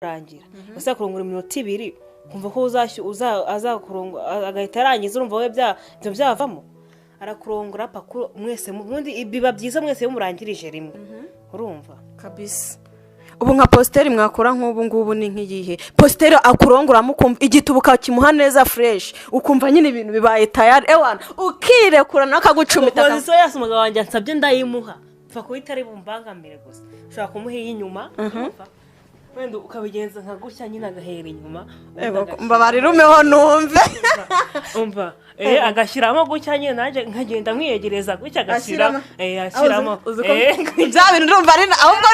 Kurangira gusa kurongora iminota 2 kumva ko azakurongora agahita arangiza, urumva we ibyo byavamo arakurongora pakuru mwese ubundi biba byiza mwese murangirije rimwe, urumva kabisa. Ubu nka posture mwakora nk'ubu ngubu ni nk'iyihe posture akurongora mukumva igitubuka kimuha neza fresh, ukumva nyine ibintu bibaye tayari, ewana ukirekura nakagucumita. Position yose umugabo wanjye ansabye ndayimuha, pfa kuba itari bumbangamire gusa. Ushobora kumuha iy'inyuma wenda ukabigenza nka gutya nyine agahera inyuma, mbabarira umeho numve. Umva, agashyiramo gutya nyine, nanjye nkagenda mwiyegereza gutya agashyiramo, ashyiramo bya bintu ndumva ari ahubwo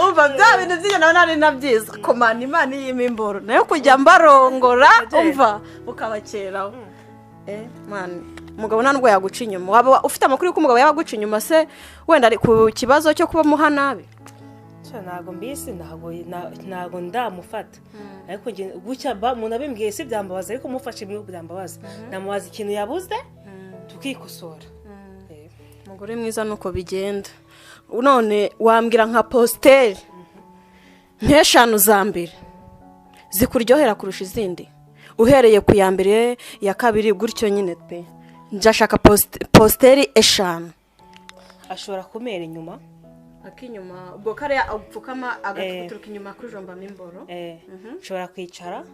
umva bya bintu by'inyuma nari na byiza komana Imana iyima imboro nayo kujya mbarongora umva ukabakeraho. Man, umugabo nta nubwo yaguca inyuma. Waba ufite amakuru y'uko umugabo yaba aguca inyuma se wenda ari ku kibazo cyo kuba muha nabi? Ntabwo mbisi, ntabwo ndamufata, ariko gutya umuntu abimbwiye si byambabaza, ariko mufashe bimwe byambabaza, namubaza ikintu yabuze tukikosora. Umugore mwiza nuko bigenda. None wambwira nka posture nk'eshanu za mbere zikuryohera kurusha izindi, uhereye ku ya mbere, ya kabiri, gutyo nyine pe, ndashaka posture 5. Ashobora kumera inyuma. Akinyuma ubwo kariya upfukama agaturuka inyuma kujombamo imboro. Ushobora kwicara.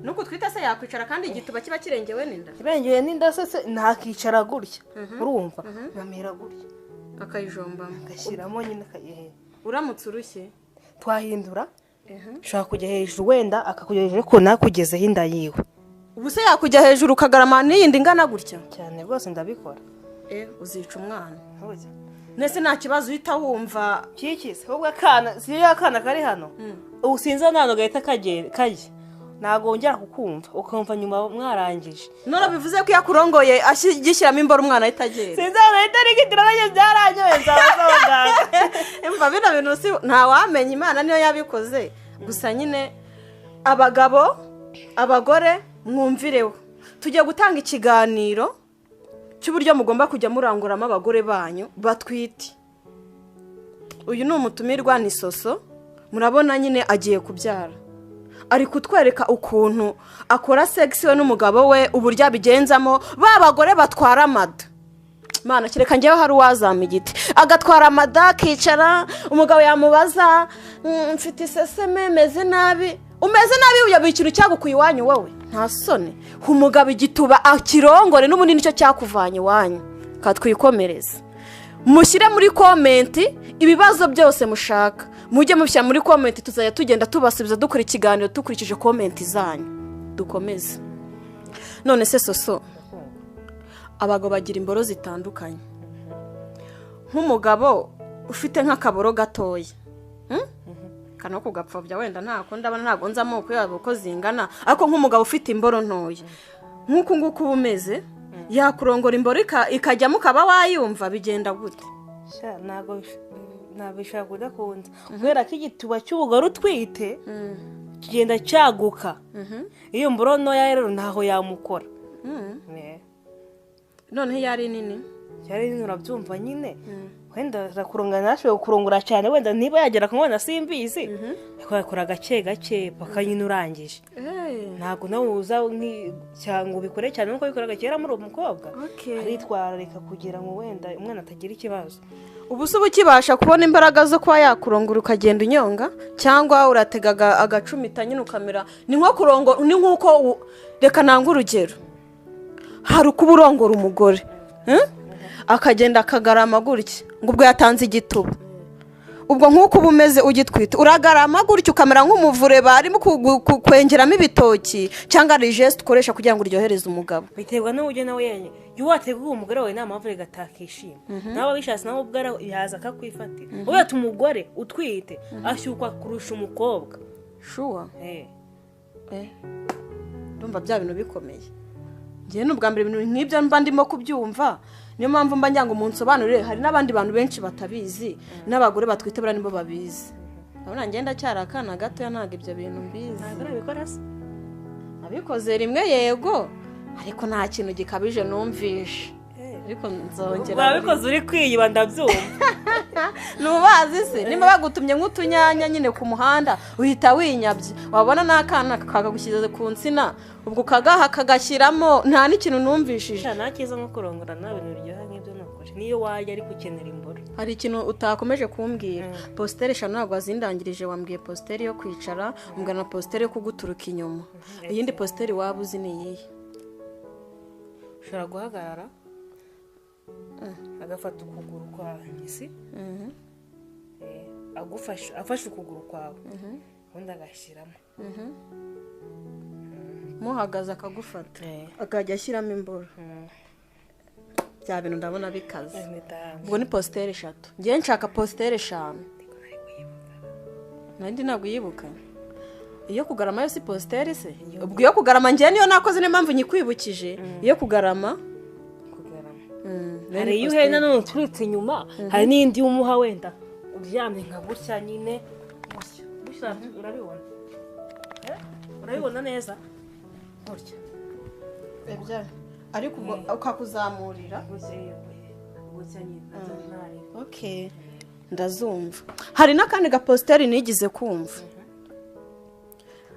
Nuko twita se yakwicara kandi igituba kiba kirengewe n'inda? Kirengewe n'inda se ntakicara gutya, urumva nkamera gutya akayijombamo agashyiramo nyine akayihera. Uramutse urushye twahindura, ushobora kujya hejuru wenda akakujya hejuru ariko nakugezeho inda yiwe. Ubu se yakujya hejuru ukagarama n'iyindi ingana gutya? Cyane rwose ndabikora. Uzica umwana. Nese nta kibazo uhita wumva kikise ahubwo akana si yo akana kari hano usinza ntabwo gahita kajya, ntabwo wongera kukumva, ukumva nyuma mwarangije. None bivuze ko iyo akurongoye agishyiramo imboro umwana ahita agenda? Sinzi ahantu ahita arigitira nanjye byaranyoye nzaba muganga. Imva bino bintu si ntawamenya, Imana niyo yabikoze. Gusa nyine abagabo abagore mwumvireho, tugiye gutanga ikiganiro cy'uburyo mugomba kujya muranguramo abagore banyu batwite. Uyu ni umutumirwa ni Soso, murabona nyine agiye kubyara, ari kutwereka ukuntu akora sex we n'umugabo we, uburyo abigenzamo. Ba bagore batwara amada, Mana kereka njyewe hari uwazama igiti agatwara amada akicara, umugabo yamubaza mfite iseseme meze nabi, umeze nabi uyoboye ikintu cyagukuye iwanyu wowe, nta soni. Umugabo igituba akirongore n'ubundi nicyo cyakuvanye iwanyu. Katwikomereza, mushyire muri comment ibibazo byose mushaka, mujye mubishyira muri comment, tuzajya tugenda tubasubiza dukora ikiganiro dukurikije comment zanyu. Dukomeze. None se Soso, abagabo bagira imboro zitandukanye, nk'umugabo ufite nk'akaboro gatoya kano kugapfobya wenda ntako ndabona ntabwo nzi amoko yabo uko zingana, ariko nk'umugabo ufite imboro ntoya nk'uku nguku uba umeze, yakurongora imboro ikajyamo ukaba wayumva, bigenda gute? Ntabwo bishobora kudakunda kubera ko igituba cy'ubugore utwite kigenda cyaguka, iyo mboro ntoya rero ntaho yamukora. Noneho iyo ari nini? Yari nini urabyumva nyine, wenda arakurongora ntashobore kurongora cyane, wenda niba yagera ku mwana simbizi, ariko yakora gake gake paka nyine urangije. Ntabwo nawe uza cyangwa ubikore cyane nkuko bikoraga kera muri uwo mukobwa, aritwararika kugira ngo wenda umwana atagira ikibazo. Ubu se uba ukibasha kubona imbaraga zo kuba yakurongora ukagenda unyonga, cyangwa uratega agacumita nyine ukamera ni nko kurongora, ni nkuko reka ntange urugero, hari ukuba urongora umugore akagenda akagarama gutya ngo ubwo yatanze igituba, ubwo nk'uko uba umeze ugitwite uragarama gutya ukamera nk'umuvure barimo kwengeramo ibitoki, cyangwa ari geste ukoresha kugira ngo uryohereze umugabo? Biterwa n'uburyo nawe yenye iyo wateguye umugore wawe nta mpamvu atakishima, nawe abishatse nawe ubwo yaza akakwifatira. Ubwo umugore utwite ashyukwa kurusha umukobwa. Shuwa ndumva bya bintu bikomeye. Njyewe ni ubwa mbere ibintu nk'ibyo mba ndimo kubyumva, niyo mpamvu mba ngira ngo munsobanurire, hari n'abandi bantu benshi batabizi, n'abagore batwite buriya nibo babizi. Ndabona ngenda cyari akana gatoya ntabwo ibyo bintu mbizi. Ntabwo urabikora se? Nabikoze rimwe yego, ariko nta kintu gikabije numvishe. Ariko nzongera. Wabikoze uri kwiyiba, ndabyumva. Ntubazi se niba bagutumye nk'utunyanya nyine ku muhanda, uhita winyabye, wabona n'akana kakagushyize ku nsina, ubwo ukagaha kagashyiramo, nta n'ikintu numvishije. Sha, nta cyiza nko kurongora, nta bintu biryoha nk'ibyo, ni ukuri. Niyo wajya ariko ukenera imboro. Hari ikintu utakomeje kumbwira. Posture 5 ntabwo wazindangirije. Wambwiye posture yo kwicara, umbwira na posture yo kuguturuka inyuma. Iyindi posture waba uzi ni iyihe? Ushobora guhagarara, agafata ukuguru kwawe, si agufashe, afashe ukuguru kwawe, ubundi agashyiramo. Muhagaze akagufata, akajya ashyiramo imboro. Bya bintu ndabona bikaze. Ubwo ni posture 3. Ngewe nshaka posture 5. Nandi ntabwo uyibuka. Iyo kugarama yo si posture se? Ubwo iyo kugarama ngewe niyo nakoze, niyo mpamvu nyikwibukije. Iyo kugarama. Kugarama. Hari iyo uhena none uturutse inyuma, hari n'indi umuha wenda uryamye nka gutya nyine, gutya gutya, urabibona? Urabibona neza gutya. Ariko ubwo ukakuzamurira. Gutya, gutya nyine nazo ntari. Okay, ndazumva. Hari n'akandi gaposture nigize kumva,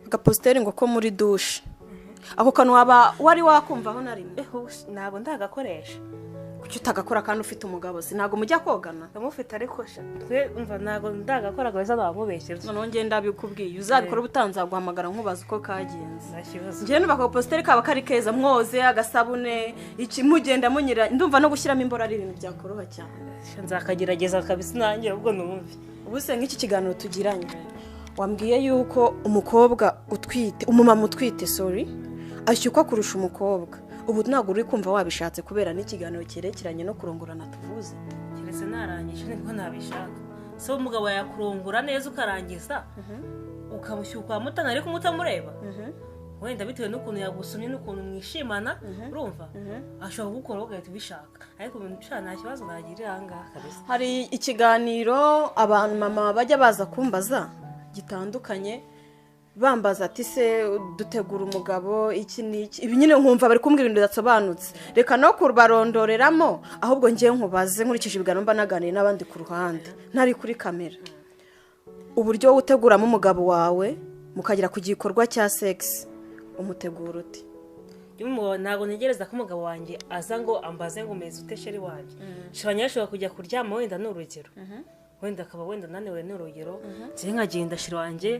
agaposture ngo ko muri douche. Ako kantu waba wari wakumvaho na rimwe? Ntabwo ndagakoresha. Kuki utagakora kandi ufite umugabo? Si ntabwo mujya kogana? Ndamufite, ariko sha twe umva, ntabwo ndagakora kabisa, ntabwo Noneho ngenda ndabikubwiye, uzabikora ubutaha nzaguhamagara nkubaza uko kagenze. Nta kibazo. Njyewe numva ako posture kaba kari keza, mwoze agasabune iki, mugenda munyira, ndumva no gushyiramo imboro ari ibintu byakoroha cyane. Sha, nzakagerageza kabisa nanjye ubwo numve. Ubu se nk'iki kiganiro tugiranye, wambwiye yuko umukobwa utwite, umumama utwite, sorry, ashyukwa kurusha umukobwa. Ubu ntabwo uri kumva wabishatse kubera n'ikiganiro cyerekeranye no kurongorana tuvuze? Keretse narangije nibwo nabishaka. So umugabo yakurongora neza ukarangiza, ukamushyukwa mutana, ariko mutamureba, wenda bitewe n'ukuntu yagusomye n'ukuntu mwishimana, urumva ashobora kugukora ugahita ubishaka. Ariko ibintu sha, nta kibazo nagirira aha ngaha kabisa. Hari ikiganiro abantu mama bajya baza kumbaza gitandukanye, bambaza ati: "Se dutegura umugabo iki n'iki?" Ibi nyine nkumva bari kumbwira ibintu bidasobanutse. Reka no kubarondoreramo, ahubwo ngiye nkubaze nkurikije ibiganiro mba naganiriye n'abandi ku ruhande ntari kuri kamera. Uburyo uteguramo umugabo wawe mukagera ku gikorwa cya sex, umutegura ute? Iyo umugabo, ntabwo ntegereza ko umugabo wanjye aza ngo ambaze ngo: "Umeze ute, chéri wanjye?" Shobora ashobora kujya kuryama, wenda ni urugero, wenda akaba wenda ananiwe, ni urugero, njyewe nkagenda, chéri wanjye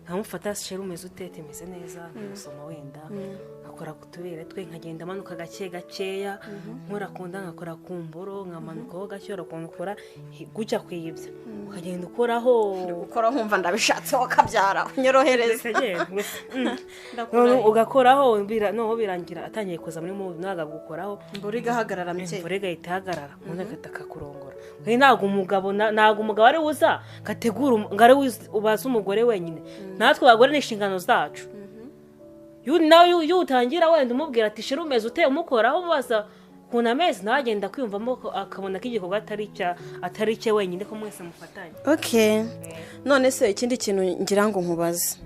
nkamufata: "Chéri, umeze ute?" "Tumeze neza." Nkamusoma, wenda nkakora ku tubere twe, nkagenda amanuka gake gakeya, nkora ku nda, nkakora ku mboro, nkamanukaho gake. Ukuntu ukora gutya kwibya, ukagenda ukoraho. Gukora nkumva ndabishatse, wakabyara unyorohereza. Noneho ugakoraho, noneho birangira atangiye kuza muri mood, nawe akagukoraho. Imboro igahagarara mke. Imvura igahita ihagarara, ubundi agahita akakurongora. Kandi ntabwo umugabo ntabwo umugabo ari uza gategura ngo ari we ubaze umugore wenyine. Natwe abagore ni inshingano zacu. Nawe iyo utangira wenda umubwira ati: "Chéri, umeze ute?" umukoraho, umubaza ukuntu amezi, nawe agenda kwiyumvamo akabona ko igikorwa atari icye wenyine, ko mwese mufatanya. Okay, none se ikindi kintu ngira ngo nkubaze: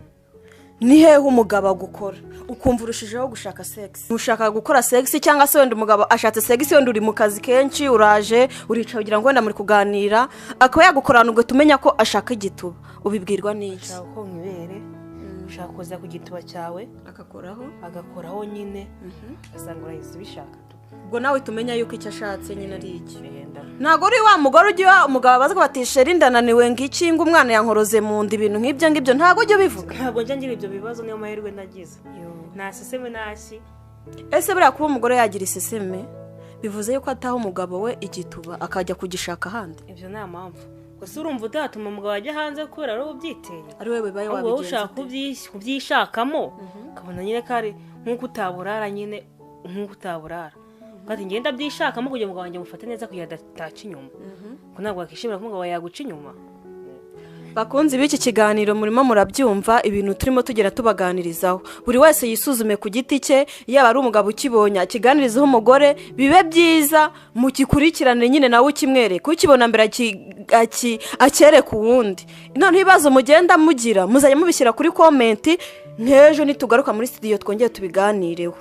ni hehe umugabo agukora ukumva urushijeho gushaka sex, ushaka gukora sex? Cyangwa se wenda umugabo ashatse sex, wenda uri mu kazi kenshi, uraje uricaye, ugira ngo wenda muri kuganira, akaba yagukorana, ugahita umenya ko ashaka igituba. Ubibwirwa n'iki? Ushaka konka ibere, ushaka kuza ku gituba cyawe. Agakoraho. Agakoraho nyine, ugasanga urahise ubishaka tu. Ubwo nawe tumenya yuko icyo ashatse nyine ari iki. Wenda. Ntabwo uri wa mugore ujya umugabo abaza bati: "Chéri, ndananiwe," ngo iki, ngo umwana yankoroze mu nda, ibintu nk'ibyo ngibyo? Ntabwo ujya ubivuga? Ntabwo njya ngira ibyo bibazo, niyo mahirwe nagize, nta seseme nasi. Ese buriya kuba umugore yagira iseseme bivuze yuko ataha umugabo we igituba akajya kugishaka ahandi? Ibyo nta mpamvu gusa. Urumva utatuma umugabo ajya hanze kubera ari ubyiteye? Ari we bibaye Ahubwo wowe wabigenza ushaka ute? kubyishakamo, ukabona nyine ko ari nk'uko utaburara nyine, nk'uko utaburara ati: "Ngenda byishakamo kugira ngo umugabo wanjye mufate neza kugira ngo adataca inyuma," ko ntabwo wakishimira ko umugabo yaguca inyuma. Bakunzi b'iki kiganiro, murimo murabyumva ibintu turimo tugera tubaganirizaho. Buri wese yisuzume ku giti cye, yaba ari umugabo ukibonye akiganirizaho umugore, bibe byiza mugikurikirane nyine, nawe ukimwereke, ukibona mbere acyereke uwundi. Noneho ibibazo mugenda mugira muzajya mubishyira kuri comment, nk'ejo nitugaruka muri studio twongere tubiganireho,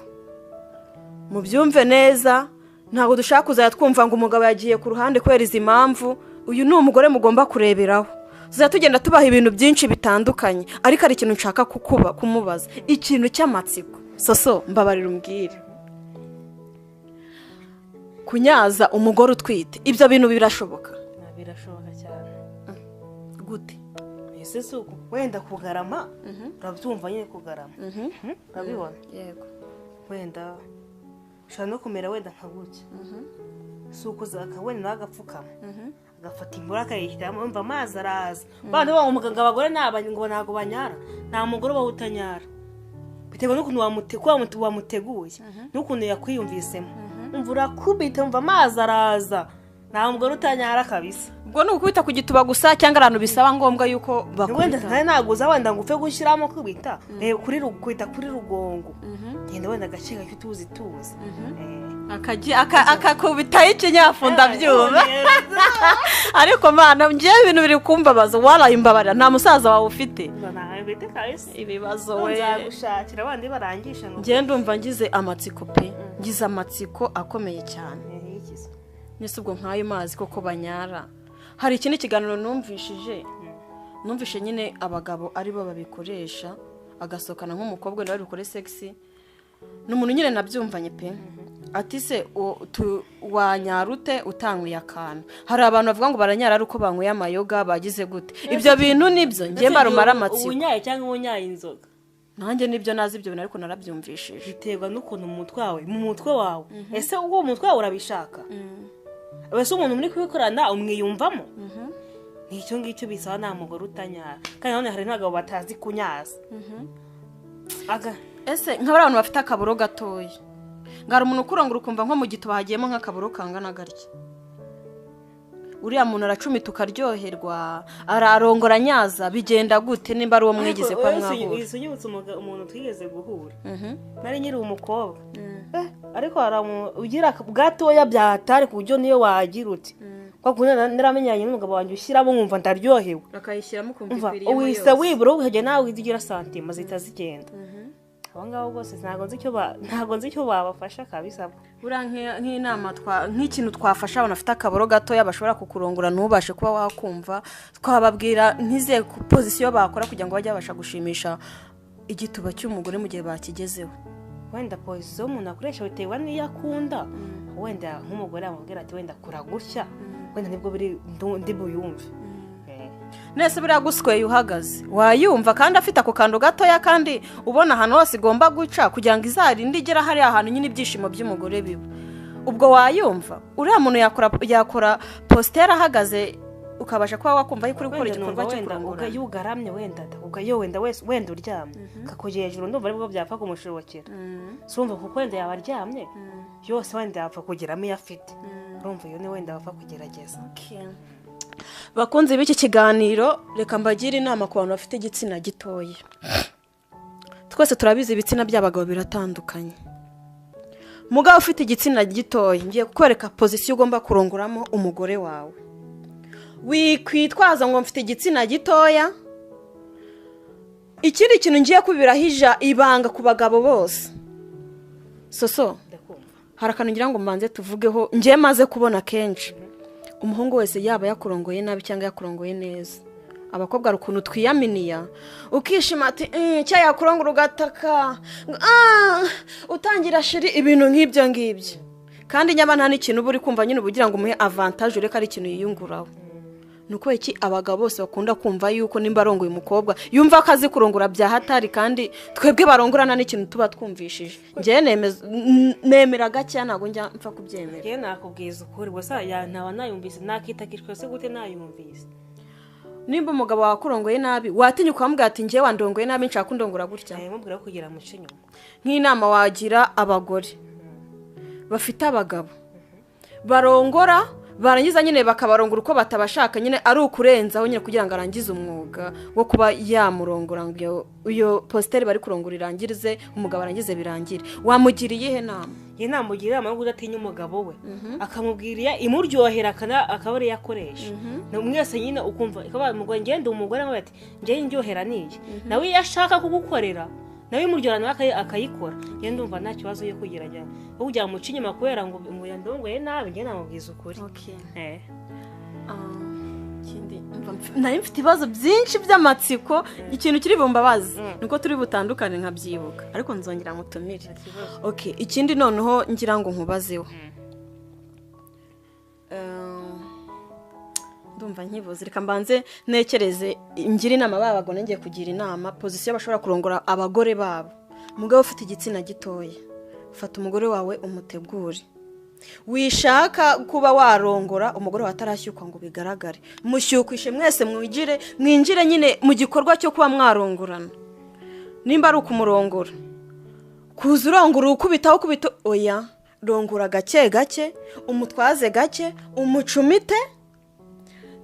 mubyumve neza. Ntabwo dushaka kuzajya twumva ngo umugabo yagiye ku ruhande kubera izi mpamvu. Uyu ni umugore mugomba kureberaho. Tuzajya tugenda tubaha ibintu byinshi bitandukanye, ariko hari ikintu nshaka kumubaza, ikintu cy'amatsiko. Soso, mbabarira umbwire, kunyaza umugore utwite ibyo bintu birashoboka? Birashoboka cyane. Gute? Ese si uku wenda kugarama, urabyumva nyine, kugarama urabibona? Yego. Wenda ushobora no kumera wenda nka gutya, si uko wenda nawe agapfukama, agafata imbura akayishyiramo, umva amazi araza. Bandi bavuga umuganga abagore ngo ntabwo banyara, nta mugore uba utanyara, biterwa n'ukuntu wamuteguye n'ukuntu yakwiyumvisemo. Umva urakubita, umva amazi araza, nta mugore utanyara kabisa. Ubwo ni ukubita ku gituba gusa cyangwa ahantu bisaba ngombwa yuko wenda bakubita? Ntabwo uza wenda ngo upfe gushyiramo kubita, kwita kuri rugongo, genda wenda gake gake, utuzi tuzi. Akakubitaho ikinyafu, ndabyumva. Ariko mana, ngewe ibintu biri kumbabaza, waraye imbabarira, nta musaza wawe ufite? Ntawe bite kabisa. Ibibazo we. Nzagushakira abandi barangisha ngo Ngewe ndumva ngize amatsiko pe, ngize amatsiko akomeye cyane. Yikize. Nese ubwo nk'ayo mazi koko banyara? Hari ikindi kiganiro numvishije, numvishe nyine abagabo aribo babikoresha, agasohokana nk'umukobwa nawe bikore sex, ni umuntu nyine nabyumvanye pe, ati se wanyara ute utanyweye akantu? Hari abantu bavuga ngo baranyara ari uko banyweye amayoga, bagize gute? Ibyo bintu nibyo njye mbarumara amatsiko. Ubunyaye cyangwa ubunyaye inzoga? Nanjye nibyo nazi ibyo bintu, ariko narabyumvishije. Biterwa n'ukuntu mu mutwe wawe, ese uwo mutwe wawe urabishaka? Ese umuntu muri kubikorana umwiyumvamo? Ni icyo ngicyo bisaba. Nta mugore utanyara, kandi nanone hari n'abagabo batazi kunyaza. Ese nk'abari abantu bafite akaburo gatoya, ngo hari umuntu ukurongora ukumva nko mu gituba hagiyemo nk'akaburo kangana gatya, uriya muntu aracumita ukaryoherwa, ararongora anyaza, bigenda gute nimba ari uwo mwigeze kuba mwahura? Izi unyibutse umuntu twigeze guhura, nari nkiri umukobwa. Ariko hari umuntu ugira gatoya byahatari, ku buryo niyo wagira uti kwa kundi naramenyanye n'umugabo wanjye, ushyiramo nkumva ndaryohewe. Akayishyiramo ukumva Umva ikwiriyemo wisa yose. Wibura ukajya nawe ugira santima zihita zigenda. Abo ngabo rwose ntabwo nzi icyo babafasha kabisa. Buriya nk'inama nk'ikintu twafasha abantu bafite akaburo gatoya bashobora kukurongora ntubashe kuba wakumva, twababwira nk'izihe position bakora kugira ngo bajye babasha gushimisha igituba cy'umugore mu gihe bakigezeho? Wenda position umuntu akoresha biterwa n'iyo akunda. Wenda nk'umugore yamubwira ati wenda kora gutya, wenda nibwo biri ndi buyumve. Nese buriya gusweye uhagaze wayumva kandi afite ako kantu gatoya, kandi ubona ahantu hose igomba guca kugira ngo izarinde igera hariya hantu nyine ibyishimo by'umugore biba, ubwo wayumva? Uriya muntu yakora posture ahagaze ukabasha kuba wakumva yuko uri gukora Wenda igikorwa numva cyo wenda kurongora? Iyo ugaramye wenda iyo wenda wese wenda uryamye kakugera hejuru, ndumva aribwo byapfa kumushobokera. Si urumva, kuko wenda yaba aryamye yose, wenda yapfa kugeramo iyo afite, urumva iyo ni wenda bapfa kugerageza. Bakunzi b'iki kiganiro, reka mbagire inama ku bantu bafite igitsina gitoya. Twese turabizi ibitsina by'abagabo biratandukanye. Mugabo ufite igitsina gitoya, ngiye kukwereka position ugomba kurongoramo umugore wawe. Wikwitwaza ngo mfite igitsina gitoya. Ikindi kintu ngiye kubiraho ibanga ku bagabo bose, Soso. Ndakumva. Hari akantu ngira ngo mbanze tuvugeho. Ngiye maze kubona kenshi umuhungu wese yaba yakurongoye nabi cyangwa yakurongoye neza, abakobwa hari ukuntu twiyaminiya, ukishima ati cya yakurongora ugataka ngo, "Ah, utangira chéri," ibintu nk'ibyo ngibyo, kandi nyamara nta n'ikintu uba uri kumva nyine, uba ugira ngo umuhe avantage, ureke ari ikintu yiyunguraho. Ni ukubera iki abagabo bose bakunda kumva yuko nimba arongoye umukobwa yumva ko azi kurongora bya hatari, kandi twebwe barongorana n'ikintu tuba twumvishije? Njyewe nemera gakeya, ntabwo njya mpfa kubyemera. Njyewe nakubwiza ukuri gusa ntaba nayumvise, nakitakishwa se gute nayumvise? Nimba umugabo wawe akurongoye nabi, watinya ukamubwira ati njyewe wandongoye nabi, nshaka kundongora gutya? Nayimubwira ko kugira muce inyuma. Nk'inama wagira abagore bafite abagabo barongora, barangiza nyine bakabarongora uko batabashaka, nyine ari ukurenzaho nyine kugira ngo arangize umwuga wo kuba yamurongora, ngo iyo posture bari kurongora irangirize, umugabo arangize birangire, wamugira iyihe nama? Njye namugira inama yo kudatinya umugabo we, akamubwira iya imuryohera akaba ariyo akoresha. Mwese nyine ukumva ikaba umugore, ngende umugore nkawe ati njye ndyohera niyi, nawe iyo ashaka kugukorera. Nawe imuryohera nawe akayikora. Njye ndumva nta kibazo yo kugerageza. Aho kugira ngo muce inyuma kubera ngo yandongoye nabi, njye namubwiza ukuri. Nari mfite ibibazo byinshi by'amatsiko, ikintu kiri bumbabazi niko turi butandukane nkabyibuka, ariko nzongera mutumire. Okay, ikindi noneho ngira ngo nkubazeho. Ndumva nkibuze, reka mbanze ntekereze ngira inama babagore, ngiye kugira inama position bashobora kurongora abagore babo. Mugabo ufite igitsina gitoya, fata umugore wawe umutegure. Wishaka kuba warongora umugore watarashyukwa ngo bigaragare, mushyukwishe mwese, mwinjire nyine mu gikorwa cyo kuba mwarongorana. Nimba ari ukumurongora, kuza urongora ukubitaho ukubita, oya, rongora gake gake, umutwaze gake, umucumite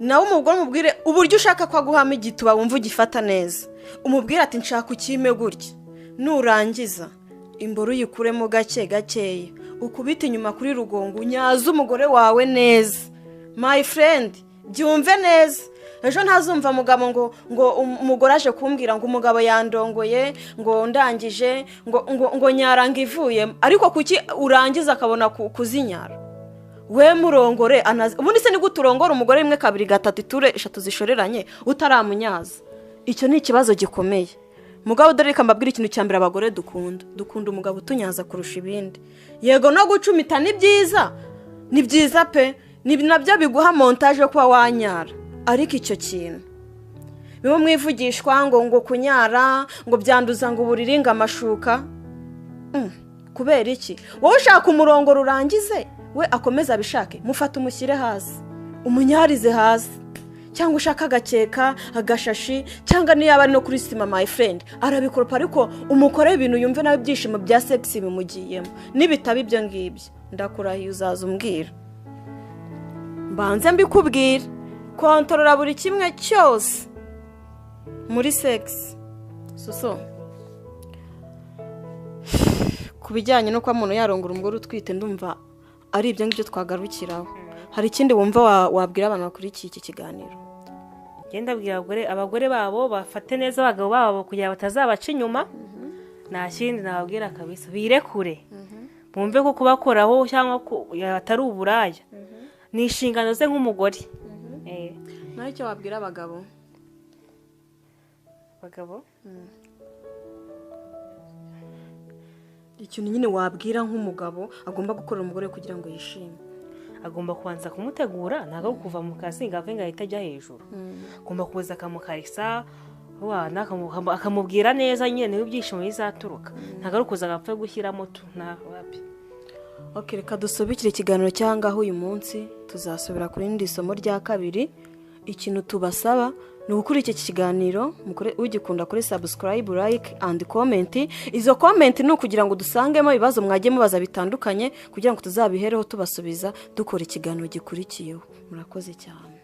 nawe umugore umubwire uburyo ushaka ko aguhama igituba wumva ugifata neza, umubwire ati nshaka ukime gutya. Nurangiza imboro uyikuremo gake gakeya, ukubite inyuma kuri rugongo, unyaze umugore wawe neza. My friend, byumve neza, ejo ntazumva mugabo ngo umugore aje kumbwira ngo umugabo yandongoye, ngo ndangije, ngo nyaranga ivuye. Ariko kuki urangiza akabona kuzinyara? We murongore, ubundi se ni gute urongora umugore 1 2 3 iture 3 zishoreranye utaramunyaza? Icyo ni ikibazo gikomeye. Mugabo dore reka mbabwire ikintu cya mbere abagore dukunda umugabo utunyaza kurusha ibindi. Yego no gucumita ni byiza, ni byiza pe, ni nabyo biguha montage yo kuba wanyara, ariko icyo kintu bimwe mwivugishwa ngo kunyara ngo byanduza ngo uburiri ngo amashuka, kubera iki? Wowe ushaka umurongo rurangize, we akomeza abishake, mufate umushyire hasi, umunyarize hasi, cyangwa ushaka agakeka, agashashi, cyangwa niyo yaba ari no kuri sima, my friend, arabikoropa, ariko umukore ibintu yumve nawe ibyishimo bya sex bimugiyemo. Nibitaba ibyo ngibyo ndakurahiye uzaza umbwira, mbanze mbikubwira. Kontorora buri kimwe cyose muri sex. Suso, ku bijyanye no kuba umuntu yarongora umugore utwite, ndumva ari ibyo ngibyo twagarukiraho. Hari ikindi wumva wabwira abantu bakurikiye iki kiganiro? Genda abwira abagore babo bafate neza abagabo babo kugira batazabaca inyuma. Nta kindi nababwira kabisa, birekure, bumve ko kubakoraho cyangwa atari uburaya, ni inshingano ze nk'umugore. Naho icyo wabwira abagabo? Abagabo ikintu nyine wabwira nk'umugabo agomba gukorera umugore kugira ngo yishime, agomba kubanza kumutegura, ntabwo kuva mu kazi ngo ave ngo ahite ajya hejuru. Agomba kuza akamukarisa, akamubwira neza nyine niho ibyishimo bizaturuka, ntabwo ari ukuza agapfa gushyiramo tu nta wapi. Okay, reka dusubikire ikiganiro cyangaho uyu munsi, tuzasubira kuri indi somo rya kabiri. Ikintu tubasaba ni ugukora iki kiganiro, ugikunda kuri subscribe, like and comment. Izo comment ni ukugira ngo dusangemo ibibazo mwagiye mubaza bitandukanye, kugira ngo tuzabihereho tubasubiza dukora ikiganiro gikurikiyeho. Murakoze cyane.